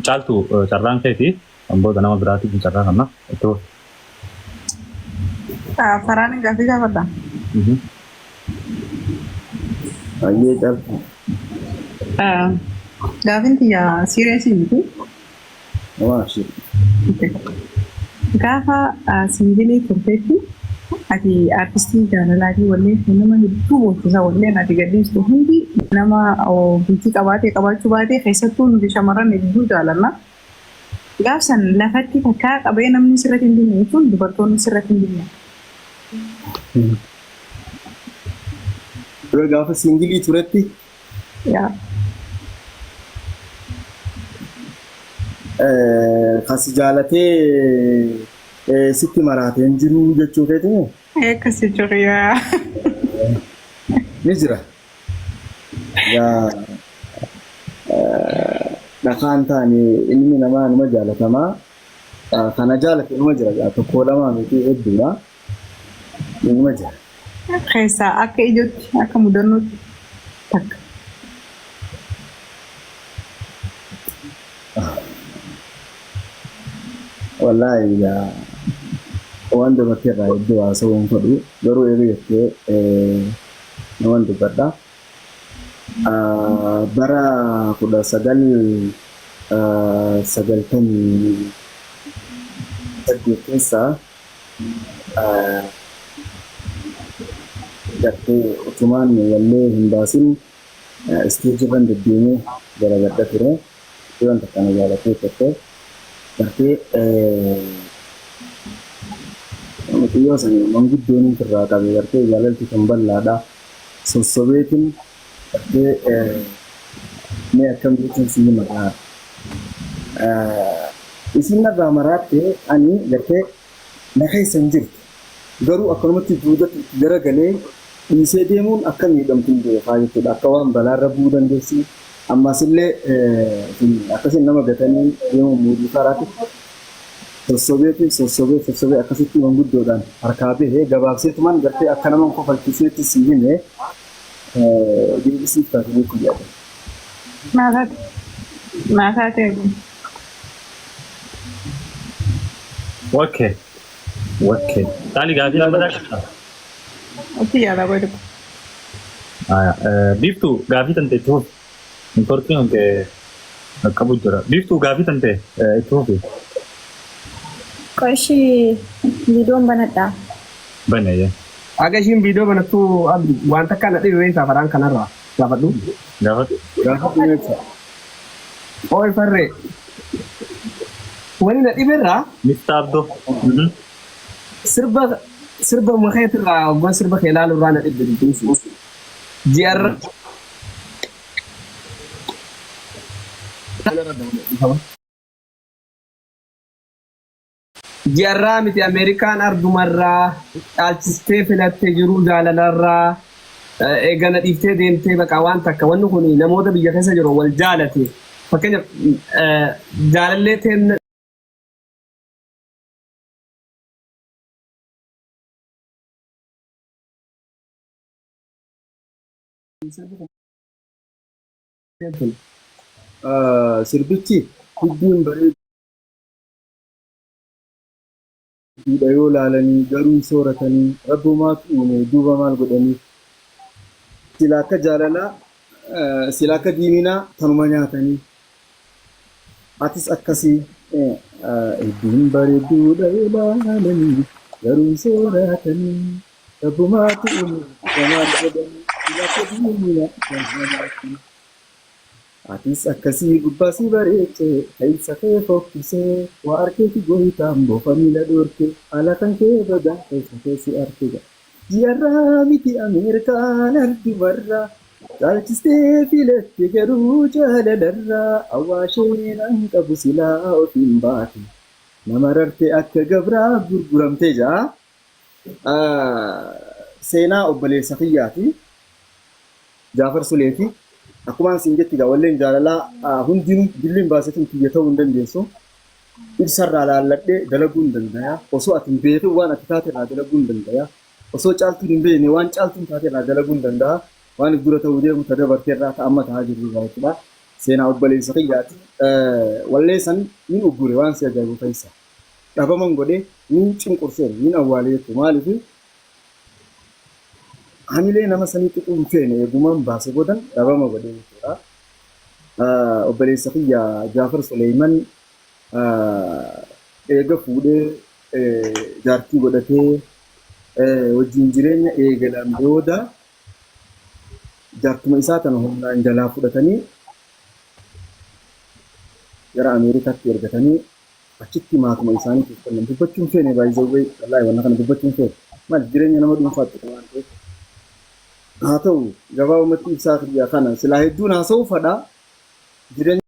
Caaltu carraan keeti kan booda nama biraatiif carraa kanna itti fufi. Faraan gaaffii gaafadha. Hayyee Caaltu. Gaaffiin tiyya serious miti. Nama abshir. Gaafa single turteetti ati artistii jaalalaatii wallee nama hedduu boochisa walleen ati gadhiistu hundi nama bultii qabaatee qabaachuu baatee keessattuu nuti shamarran hedduu jaalanna. Gaaf san lafatti takkaa qabee namni sirratti hin dinne jechuun dubartoonni sirratti hin dinne. Dura gaafa single turetti Yaa. Kan si jaalatee sitti maraatee hin jiru jechuu keeti moo? Akkas jechuudha yaa. Ni jira. Yaa dhakaan taane ilmi namaa numa jaalatamaa. Kana jaalate numa jira gaa tokko lamaa miti hedduudha. Numa jira. Keessaa akka ijootti akka mudannootti takka. Wallaahi egaa waan dabarte irraa hedduu haasa'uu hin fedhu. Garuu eega jettee naman dubbadha. Bara 1998 keessa gartee utumaan wallee hin baasin stage irran deddeemee dalagadha ture. Mucayyoon takka na jaalattee turte. Gartee mucayyoo sani manguddoon irraa qabe gartee jaalalti kun bal'aadha. Sossobeetin gartee mee akkam jechuun si hima Isiin narraa maraatte ani gartee na keessa hin jirtu. Garuu akkanumatti duudatti itti garagalee dhiisee deemuun akka miidhamtu hin beekaa jechuudha. Akka waan balaarra bu'uu dandeessi. Ammasillee akkasiin nama gatanii deemuun muudii karaatti sossobeetiin sossobee sossobee akkasitti manguddoodhaan harkaa bahee gabaabseetumaan gartee akka nama hin kofalchiisnetti sii hime deebisiif taate jechuu yaada. Naa taate. Naa taate. Okay. Okay. Taali gaafii lammataa qabda? Itti yaalaa qoy tokko. Aya, Biiftuu gaafii tante itti fufi. Networkiin kan kee qaqqabu jira. Biiftuu gaafii tante itti fufi. Qoy ishii viidiyoon banadhaa. Bane yaa. Haga ishiin viidiyoo banattu Abdi waan takka na dhibe beektaa faraan kanarraa gaafadhu. Gaafadhu. Gaafadhu meeqa? Ooy farree. Wani na dhiberraa Mr. Abdoo. Sirba sirba makeetirraa hoggan sirba kee ilaalu irraa na dhibbe dubbiin sun. Ji'arra Ji'arraa miti Ameerikaan ardumarraa caalchistee filatte jiruu jaalalarraa eega na dhiiftee deemtee baqa waan takka wanni kun namoota biyya keessa jiru wal jaalate fakkeenyaaf jaalallee teenna Sirbichi hiddiin bareedduudha yoo laalanii garuu hin sooratanii rabbumaatu uume duuba maal godhanii sila akka jaalalaa sila akka diiminaa tanuma nyaatanii Atis akkasii hedduun bareedduudha yoo laalanii garuu hin sooratanii rabbumaatu uume maal godhanii sila akka diiminaa tanuma nyaatanii. Atis akkasii gubbaa si bareeche keessa kee fokkisee waa arkeeti goytaan bofa miila dhorke haala kan kee badaa keessa kee si arke Ji'arraa miti Ameerikaan ardumarraa caalchistee filatte garuu jaalalarraa awwaasheen an qabu silaa ofiin baate nama rarte akka gabraa gurguramtee ja'a. Seenaa obboleessa kiyyaati. Jaafar Suleeti. Akkumaan siin jetti egaa walleen jaalalaa hundinuu dilliin baasetiin kiyya ta'uu hin dandeessu. Ibsarraa laalladhee dalaguu hin dandaya. Osoo ati hin beekin waan ati taate irraa dalaguu hin dandaya. Osoo Caaltuun hin beekne waan Caaltuun taate irraa dalaguu hin danda'a. Waan if dura ta'uu deemu ta dabarte irraa ta amma ta'aa jirru irraa jechuudha. Seenaa obboleessa kiyyaati. Wallee san nin uggure waan si ajaa'ibu keessa. Dhabaman godhee nin cunqurseen nin awwaalee jechuudha. Maaliif hamilee nama sanii tuquu hin feene eegumaan baase boodan dhabama godhee jechuudha. Obboleessa kiyya Jaafar Suleeman eega fuudhee jaartii godhatee wajjin jireenya eegalan booda jaartuma isaa tana humnaan jalaa fudhatanii gara Ameerikaatti ergatanii achitti maatuma isaaniitiif kennan. Dubbachuu hin feene, baay'ee wallaahi wanna kana dubbachuu hin feene. Maal, jireenya nama dhuunfaatti waan ta'eef. Haa ta'u, gabaabumatti ibsaa kiyya kana silaa hedduun haasa'uu fadhaa jireenya.